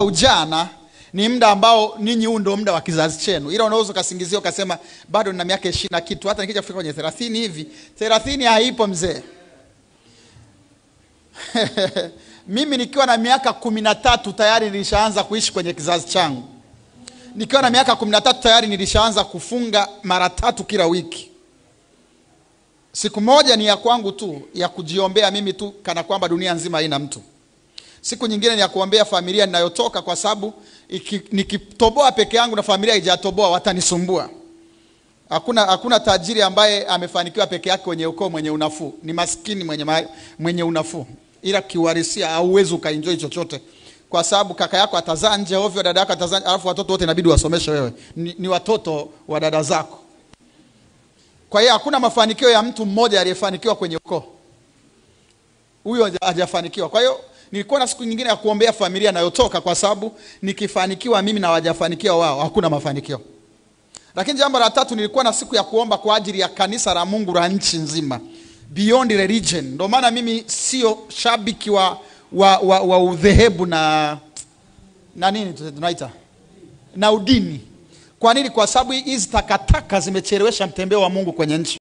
Ujana ni muda ambao ninyi, huu ndio muda wa kizazi chenu. Ila unaweza ukasingizia ukasema bado nina miaka 20 na kitu, hata nikija kufika kwenye 30 hivi. 30 haipo mzee. Mimi nikiwa na miaka 13 tayari nilishaanza kuishi kwenye kizazi changu. Nikiwa na miaka 13 tayari nilishaanza kufunga mara 3 kila wiki. Siku moja ni ya kwangu tu, ya kujiombea mimi tu, kana kwamba dunia nzima haina mtu. Siku nyingine ni ya kuombea familia ninayotoka, kwa sababu nikitoboa peke yangu na familia haijatoboa watanisumbua. Hakuna tajiri ambaye amefanikiwa peke yake kwenye ukoo mwenye unafuu. Ni maskini mwenye unafuu. Ila kiuhalisia hauwezi ukaenjoy chochote, kwa sababu kaka yako atazaa nje ovyo, dada yako atazaa, alafu watoto wote inabidi wasomeshe wewe. Ni watoto wa dada zako. Kwa hiyo hakuna mafanikio ya mtu mmoja aliyefanikiwa kwenye ukoo. Huyo hajafanikiwa. Kwa hiyo nilikuwa na siku nyingine ya kuombea familia nayotoka, kwa sababu nikifanikiwa mimi na hawajafanikiwa wao, hakuna mafanikio. Lakini jambo la tatu, nilikuwa na siku ya kuomba kwa ajili ya kanisa la Mungu la nchi nzima, beyond religion. Ndio maana mimi sio shabiki wa udhehebu na nini tunaita, na udini. Kwa nini? Kwa sababu hizi takataka zimechelewesha mtembeo wa Mungu kwenye nchi.